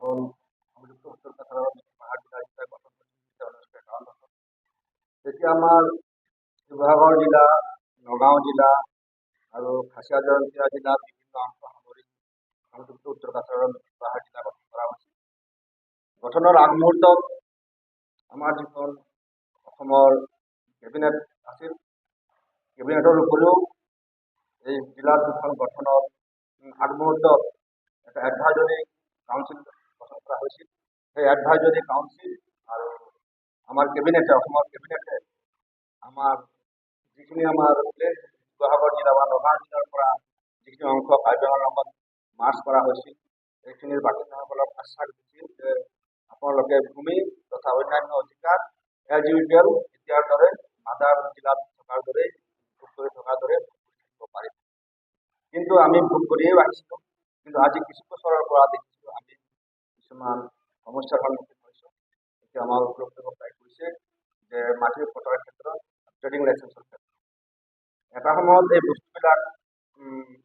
হ'ল সংযুক্ত উত্তৰ কাছাৰৰ পাহাৰ জিলা হিচাপে গঠন হৈছিল 1951 চনত। তেতিয়া আমাৰ শিৱসাগৰ জিলা, নগাঁও জিলা আৰু খাচীয়া জয়ন্তীয়া জিলাৰ বিভিন্ন অংশ সামৰি সংযুক্ত উত্তৰ কাছাৰৰ পাহাৰ জিলা গঠন কৰা হৈছিল। গঠনৰ আগমুহূৰ্তত আমাৰ যিখন অসমৰ কেবিনেট আছিল, কেবিনেটৰ উপৰিও এই জিলা দুখন গঠনৰ আগমুহূৰ্তত এটা এডভাইজৰী কাউন্সিল গঠন কৰা হৈছিল। সেই এডভাইজৰী কাউন্সিল আৰু আমাৰ কেবিনেটে, অসমৰ কেবিনেটে আমাৰ যিখিনি আমাৰ প্লেন, শিৱসাগৰ জিলা বা নগাঁও জিলাৰ পৰা যিখিনি অংশ কাৰ্বি আংলঙৰ লগত মাৰ্জ কৰা হৈছিল, সেইখিনিৰ বাসিন্দাসকলক আশ্বাস দিছিল যে আপোনালোকে ভূমি তথা অন্যান্য অধিকাৰ এজ ইউজুৱেল এতিয়াৰ দৰে মাদাৰ জিলাত থকাৰ দৰে, ভোগ কৰি থকাৰ দৰে ভোগ কৰি থাকিব পাৰিব। কিন্তু আমি ভোগ কৰিয়েই আহিছিলোঁ। কিন্তু আজি কিছু বছৰৰ পৰা দেখিছোঁ আমি কিছুমান সমস্যাৰ সন্মুখীন হৈছোঁ। এতিয়া আমাৰ উপৰোক্ত বক্তাই কৈছে যে মাটিৰ পট্টাৰ ক্ষেত্ৰত, ট্ৰেডিং লাইচেঞ্চৰ ক্ষেত্ৰত এটা সময়ত এই বস্তুবিলাক,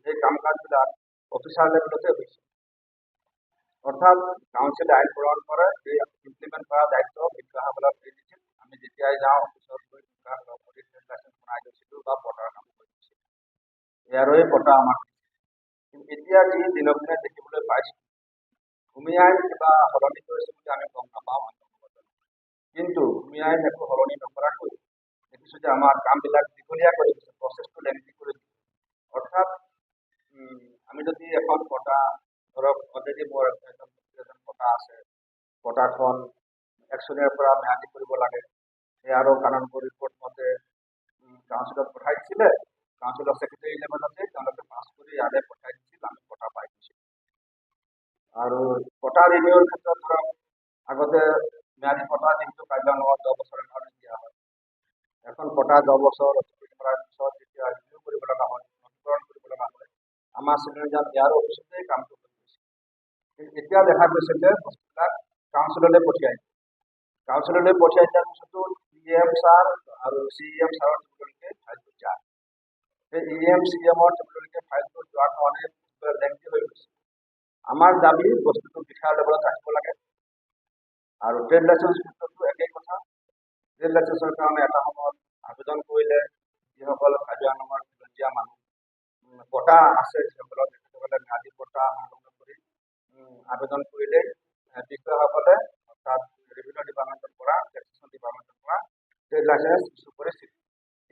এই কাম কাজবিলাক অফিচাৰ লেভেলতে হৈছে। অৰ্থাৎ কাউন্সিলে আইন প্ৰণয়ন কৰে, এই ইমপ্লিমেণ্ট কৰাৰ দায়িত্ব বিষয়াসকলক দি দিছিল। আমি যেতিয়াই যাওঁ, অফিচত গৈ বিষয়াসকলক কৰি ট্ৰেড লাইচেঞ্চ বনাই গৈছিলোঁ বা পট্টাৰ কাম কৰি দিছিলোঁ, ইয়াৰে পট্টা আমাক দিছিল। কিন্তু এতিয়া যি দিনক দিনে দেখিবলৈ পাইছোঁ, ভূমি আইন কিবা সলনি কৰিছে বুলি আমি গম নাপাওঁ, আমি অৱগত নহয়। কিন্তু ভূমি আইন একো সলনি নকৰাকৈ দেখিছোঁ যে আমাৰ কামবিলাক দীঘলীয়া কৰি দিছে, প্ৰচেছটো লেংথি কৰি দিছে। অৰ্থাৎ আমি যদি এখন পটা, ধৰক অলৰেডি মোৰ এজন পটা আছে, পটাখন একচনীয়াৰ পৰা ম্যাদী কৰিব লাগে। সেই আৰু কানুনগো ৰিপৰ্ট মতে কাউন্সিলত পঠাই দিছিলে। কাউন্সিলৰ ছেক্ৰেটাৰী লেভেলতে তেওঁলোকে পাছ কৰি ইয়ালৈ পঠাই দিছিল, আমি পটা পাই গৈছিলোঁ। আৰু পটা ৰিনিউৰ ক্ষেত্ৰত ধৰক আগতে ম্যাদী পটা যিহেতু কাৰ্বি আংলঙত 10 বছৰৰ কাৰণে দিয়া হয়, এখন পটা 10 বছৰ অতিক্ৰম কৰাৰ পিছত যেতিয়া ৰিনিউ কৰিব লগা হয়, নৱীকৰণ কৰিব লগা হয়, আমাৰ চিলিঞ্জাৰ ইয়াৰ অফিচতেই কামটো হৈ গৈছে। কিন্তু এতিয়া দেখা গৈছে যে বস্তুবিলাক কাউন্সিললৈ পঠিয়াই দিয়ে। কাউন্সিললৈ পঠিয়াই দিয়াৰ পিছতো ই এম ছাৰ আৰু চি এম ছাৰৰ টেবুললৈকে ফাইলটো যায়। সেই ই এম, চি এমৰ টেবুললৈকে ফাইলটো যোৱাৰ কাৰণে লেংথি হৈ গৈছে। আমাৰ দাবী, বস্তুটো বিষয়া লেভেলত ৰাখিব লাগে। আৰু ট্ৰেড লাইচেঞ্চ ক্ষেত্ৰতো একেই কথা। ট্ৰেড লাইচেঞ্চৰ কাৰণে এটা সময়ত আবেদন কৰিলে যিসকল কাৰ্বি আংলঙৰ খিলঞ্জীয়া মানুহ, পটা আছে যিসকলৰ, তেখেতসকলে ম্যাদী পটা সংলগ্ন কৰি আবেদন কৰিলে বিষয়াসকলে, অৰ্থাৎ ৰেভিনিউ ডিপাৰ্টমেণ্টৰ পৰা, টেক্সেশ্যন ডিপাৰ্টমেণ্টৰ পৰা ট্ৰেড লাইচেঞ্চ ইছ্যু কৰিছিল।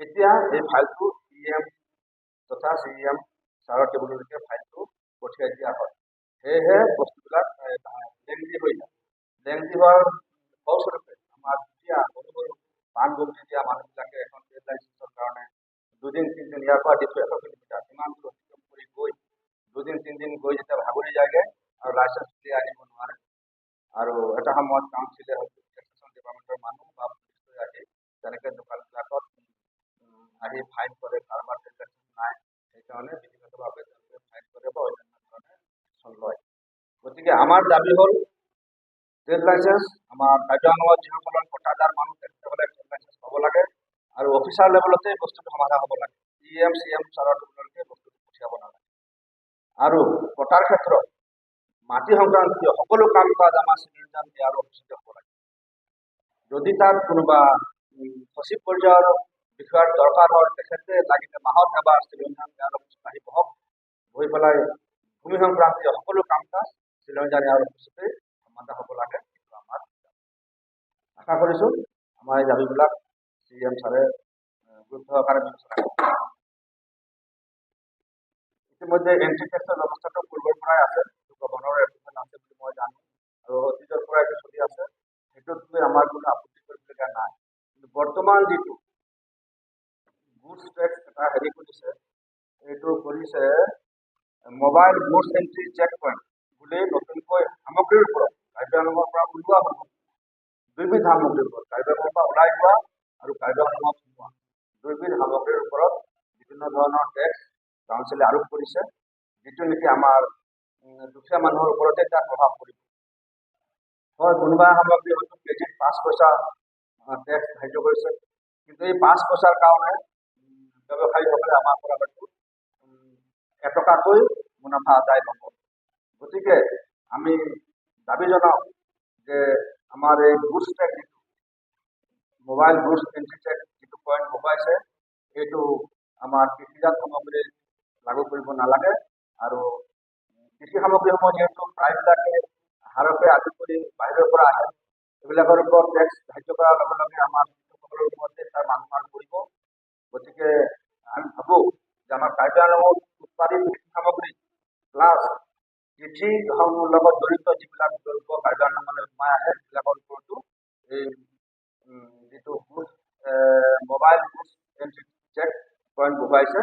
এতিয়া এই ফাইলটো ই এম তথা চি এম ছাৰৰ টেবুললৈকে ফাইলটো পঠিয়াই দিয়া হয়। সেয়েহে বস্তুবিলাক লেংথি হৈ যায়। লেংথি হোৱাৰ ফলস্বৰূপে আমাৰ দুখীয়া সৰু সৰু পাণ গুমটি দিয়া মানুহবিলাকে এখন ট্ৰেড লাইচেঞ্চৰ কাৰণে দুদিন তিনিদিন, ইয়াৰ পৰা দিছোঁ 100 কিলোমিটাৰ, ইমান দূৰ অতিক্ৰম কৰি গৈ দুদিন তিনিদিন গৈ যেতিয়া ভাগৰি যায়গৈ আৰু লাইচেঞ্চ উলিয়াই আনিব নোৱাৰে। আৰু এটা সময়ত কাউন্সিলে হয়তো টেক্সেশ্যন ডিপাৰ্টমেণ্টৰ মানুহ বা পুলিচ লৈ আহি তেনেকৈ দোকানবিলাকত আহি ফাইন কৰে। কাৰোবাৰ ট্ৰেড লাইচেঞ্চ নাই, সেইকাৰণে বিধিগতভাৱে তেওঁলোকে ফাইন কৰে বা অন্যান্য ধৰণে একশ্যন লয়। গতিকে আমাৰ দাবী হ'ল ট্ৰেড লাইচেঞ্চ আমাৰ কাৰ্বি আংলঙত যিসকলৰ পট্টাদাৰ মানুহ, তেখেতসকলে ট্ৰেড লাইচেঞ্চ পাব লাগে আৰু অফিচাৰ লেভেলতে বস্তুটো সমাধান হ'ব লাগে। ই এম, চি এম ছাৰৰ টেবুললৈকে বস্তুটো পঠিয়াব নালাগে। আৰু পট্টাৰ ক্ষেত্ৰত মাটি সংক্ৰান্তীয় সকলো কাম কাজ আমাৰ চিলিঞ্জান ইয়াৰ অফিচতে হ'ব লাগে। যদি তাত কোনোবা সচিব পৰ্যায়ৰ বিষয়াৰ দৰকাৰ হয়, তেখেতে লাগিলে মাহত এবাৰ চিলিঞ্জান ইয়াৰ অফিচত আহি বহক। বহি পেলাই ভূমি সংক্ৰান্তীয় সকলো কাম কাজ চিলিঞ্জান ইয়াৰ অফিচতে সমাধা হ'ব লাগে। সেইটো আমাৰ আশা কৰিছোঁ, আমাৰ এই দাবীবিলাক চি এম ছাৰে গুৰুত্ব সহকাৰে বিবেচনা কৰিব। ইতিমধ্যে এণ্ট্ৰি টেক্সৰ ব্যৱস্থাটো পূৰ্বৰ পৰাই আছে, গভৰ্ণৰৰ এপ্ৰুভেল আছে বুলি মই জানো আৰু অতীতৰ পৰা এইটো চলি আছে। সেইটোত লৈ আমাৰ কোনো আপত্তি কৰিবলগীয়া নাই। কিন্তু বৰ্তমান যিটো গুডছ টেক্স এটা হেৰি কৰিছে, এইটো কৰিছে mobile goods entry check point বুলি নতুনকৈ সামগ্ৰীৰ ওপৰত, কাৰ্বি আংলঙৰ পৰা ওলোৱা সামগ্ৰী, দুইবিধ সামগ্ৰীৰ ওপৰত, কাৰ্বি আংলঙৰ পৰা ওলাই যোৱা আৰু কাৰ্বি আংলঙত সোমোৱা দুইবিধ সামগ্ৰীৰ ওপৰত বিভিন্ন ধৰণৰ টেক্স কাউন্সিলে আৰোপ কৰিছে, যিটো নেকি আমাৰ দুখীয়া মানুহৰ ওপৰতে তাৰ প্ৰভাৱ পৰিব। হয়, কোনোবা সামগ্ৰী হয়তো কেজিত 5 পইচা টেক্স ধাৰ্য কৰিছে, কিন্তু এই 5 পইচাৰ কাৰণে ব্যৱসায়ীসকলে আমাৰ পৰা হয়তো 1 টকাকৈ মুনাফা আদায় ল'ব। গতিকে আমি দাবী জনাওঁ যে আমাৰ এই গুডছ টেক্স যিটো মোবাইল গুডছ এণ্ট্ৰি টেক্স যিটো পইণ্ট বহুৱাইছে, সেইটো আমাৰ কৃষিজাত সামগ্ৰীত লাগু কৰিব নালাগে। আৰু কৃষি সামগ্ৰীসমূহ যিহেতু প্ৰায়বিলাকে সাৰকে আদি কৰি বাহিৰৰ পৰা আহে, এইবিলাকৰ ওপৰত টেক্স ধাৰ্য কৰাৰ লগে লগে আমাৰ কৃষকসকলৰ ওপৰতে তাৰ মাধমাৰ পৰিব। গতিকে আমি ভাবোঁ যে আমাৰ কাৰ্বি আংলঙত উৎপাদিত কৃষি সামগ্ৰী প্লাছ কৃষি লগত জড়িত যিবিলাক দ্ৰব্য কাৰ্বি আংলঙলৈ সোমাই আহে, সেইবিলাকৰ ওপৰতো এই যিটো goods mobile goods entry check point বহুৱাইছে।